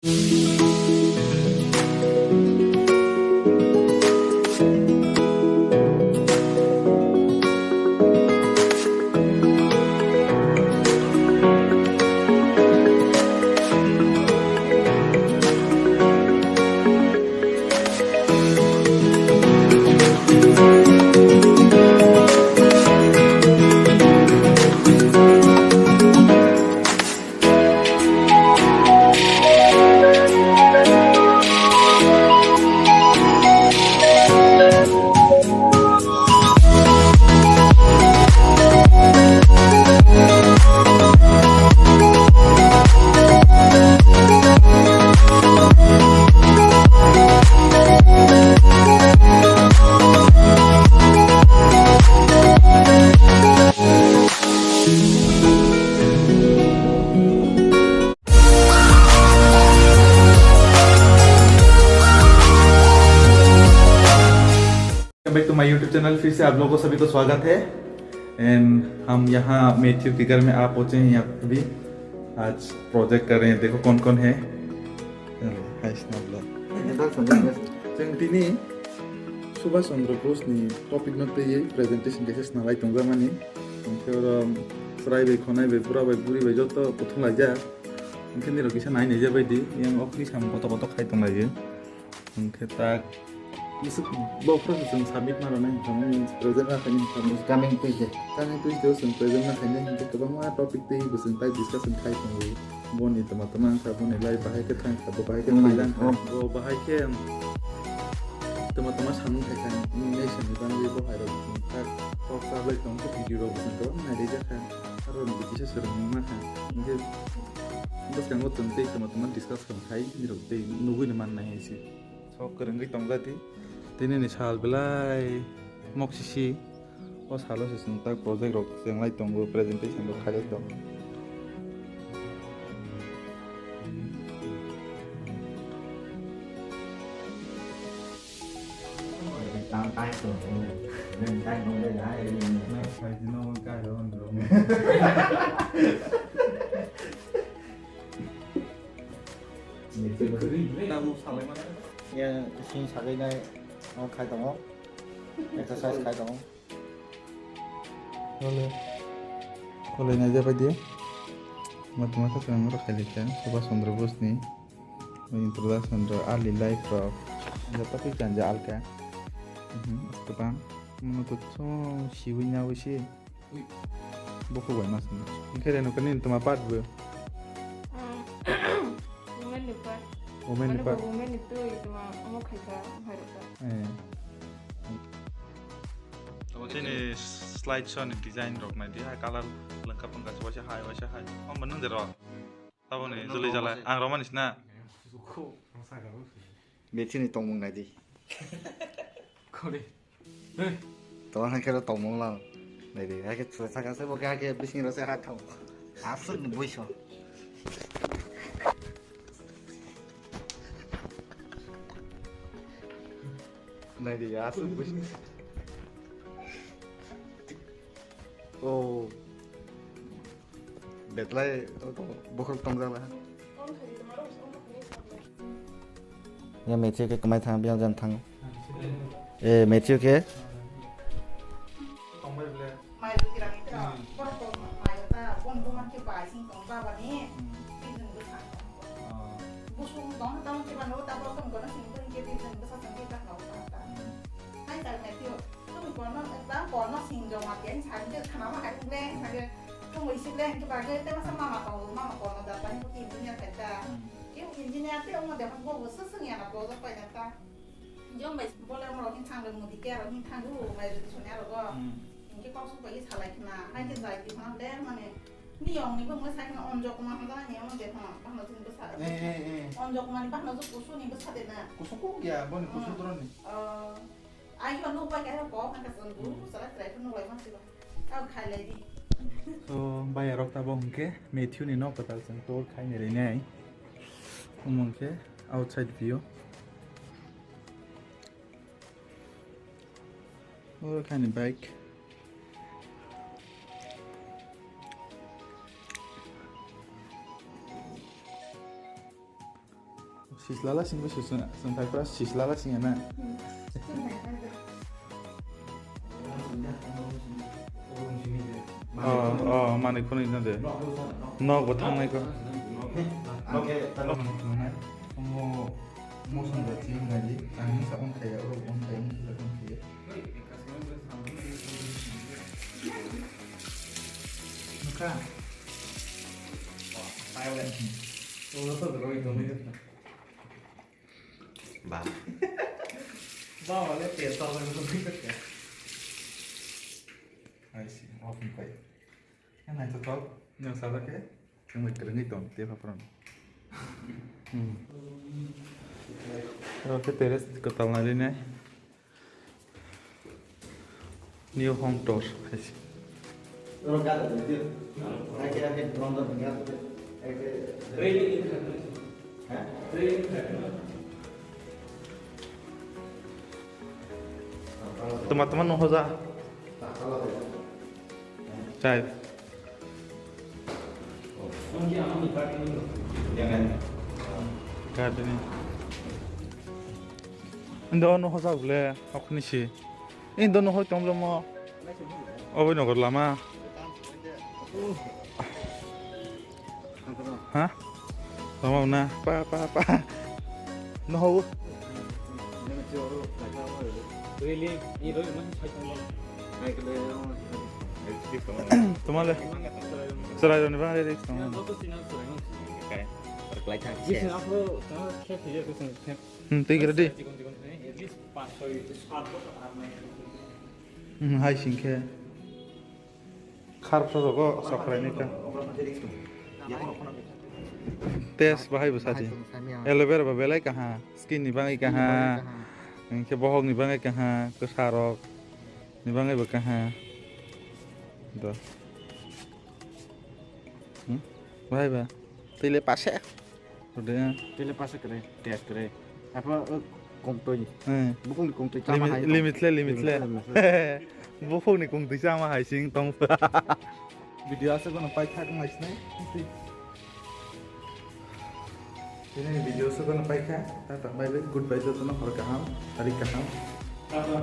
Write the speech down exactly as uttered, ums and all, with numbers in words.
Welcome back to my YouTube channel। फिर से आप लोगों को सभी को स्वागत है। And हम यहाँ मैथ्यू के घर में आ पहुँचे हैं। यहाँ अभी आज प्रोजेक्ट कर रहे हैं, देखो कौन कौन है। Hello, hi, Snabla। Chwng tini Subhash Chandra Bose ni topic no twiwi presentation kaisa snalai tongjakmani. Hwnkhe oro chwrai bai, khonai bai, bura bai, buri bai joto kuthung laijak. Hwnkhe nirok kisa nai naijak baidi, yang okni samung kotor kotor khai tong laio. Hwnkhe tak, isuk bo phano chwng submit ma rwnai hwnkhe present ma khainai hwnkhe. Coming Tuesday. Coming Tuesday o chwng present ma khainai hwnkhe kwbangma topic tei bo chwng tai discussion khai tongo. Boni tama tama wngkha, boni life bahai khe thang kha, bo bahai khe hmm, thailang kha, oh, bo bahai khe tama tama samung khai kha, nation ni bagwi bo hai rok tak kok sa bai tong khe video rok bo chwng kwbang nai rijak kha, aro ni kisa swrwng ma kha. Hwnkhe bwskango chwng tei tama tama discuss khai nirok tei nugwi no man nai hai se. Sok kwrwngwi tongjadi. Tini ni sal belai mok sisi. O salo se chwng tak project rok chenglai tongo, presentation rok khailai tongo. Ya, sini sagai nai, oh, khai tongo. Exercise khai tongo. Hole. Hole nai jabai di. Matuma kha chwng oro khai lekha, Subhash Chandra Bose ni introduction ro, early life ro. Joto khe chanja alka. Mhm, kwbang. Mono to chwng siwi nyawi si. Ui. Bukhuk bai mas ni. Hwnkhe reno kani tuma part bo. Ah, women ni part. Women ni part. Women ni twi tuma omo khaika, hai rok ta. Eh. Tamo chini slide show ni design rok nai di, hai color lengkap lengkap se waisa hai, waisa hai. Omo nung de ro. Taboni joli jala, ang romani sina. Bechini tongmung nai di. Kore. Hey. Toma hake ro tongmung lang. Nai di, hake chwla saka se bo hake bising ro se ha thong. Asuk ni buiso. Nai di, asuk buiso. Oh. Betlai bokhorok tongjak la. Ya Matthew khe kwmai thang, biyang jan thang. Eh, Matthew khe. Mai rwtwirok ni tira, borok tong mai ta, bom boma khe bai sing tong baba ni, tijwng bwsa. Busung tong tong khe ba no ta borok tong kono sing tong khe tijwng bwsa tong khe ta kau ta ta. Hai ta Matthew, tong kono ta kono sing joma khe sing khe khana ma hai le sing khe tong isi le khe ba khe te masa mama tong mama kono da ta ni ki engineer khe ta. Ki engineer te omo de bo bo sung ya na bo pai na ta. Jom bai bole mo rokin thang le mudi ke aro hin thang du bai rwdi soni aro go. Hmm. Inke kok suk bai salai khna, hai ke jai di khna le mane ni yong ni bo mo sai khna onjok ma handa ni on de khna, bahno jin bo sa. Eh, eh, eh. Onjok ma ni bahno jok kusu ni bo sa de na. Kusu ko ya, bo ni kusu Hmm. dron ni. Oh. Ai ko no bai ka ko kan ka son du, Hmm. sala trai ko no lai ma si ba. Tao khai lai di. So, bai arok ta bo hwnkhe Matthew ni nok kwtal chwng tour khai ni rinai. Omo hwnkhe outside view. Oro kani bike. Sislala singbo sisung, sung thai pra sislala sing na. Oh, oh, mani kono ino de. Nok bo thangnai ko. Omo, omo sung da chini ngai di. Ang sa on kaya, oro on kaya, on kaya, on kaya. Nukha. Ba. Ba wale pesa wale. I see. Off ni pai. Yang naithothok. Yang salah ke? Yang mai kerengwi tong, tiap apa orang? Hmm. Oke, terus ketal nari nih. New home tour. Teman-teman mau hoja? Cai. Gardening. Ando no hoja bole, okni si. Indo no hoi tong mo. Oboi nogor lama. Ha? Tama na pa pa pa. No ho. Really? Iro man sai tong. Tomale. Serai ni bang re tong. This is also, uh, Hmm, thank you, ready? Hmm, hai singkhe. Khar phro rogo sokrai ni ka. Test bahai bo sadi. Aloe vera ba belai kaha, skin ni bangai kaha. Hingkhe bohok ni bangai kaha, kwsa rok ni bangai bo kaha. Do. Hmm? Bahai ba. Tile pase. Udah. Tile pase kere, test kere. Apa, eh, kongtoi. Eh. Bukung di kongtoi sama Limit, hai. Limit le, limit le. Limit le, limit le. Bukung ni kongtoi sama hai sing tong. Video asa kono pai thak ngai sinai. Ini video asa kono pai kha. Tata bye bye, goodbye jotono hor kaham, hari kaham. Apa?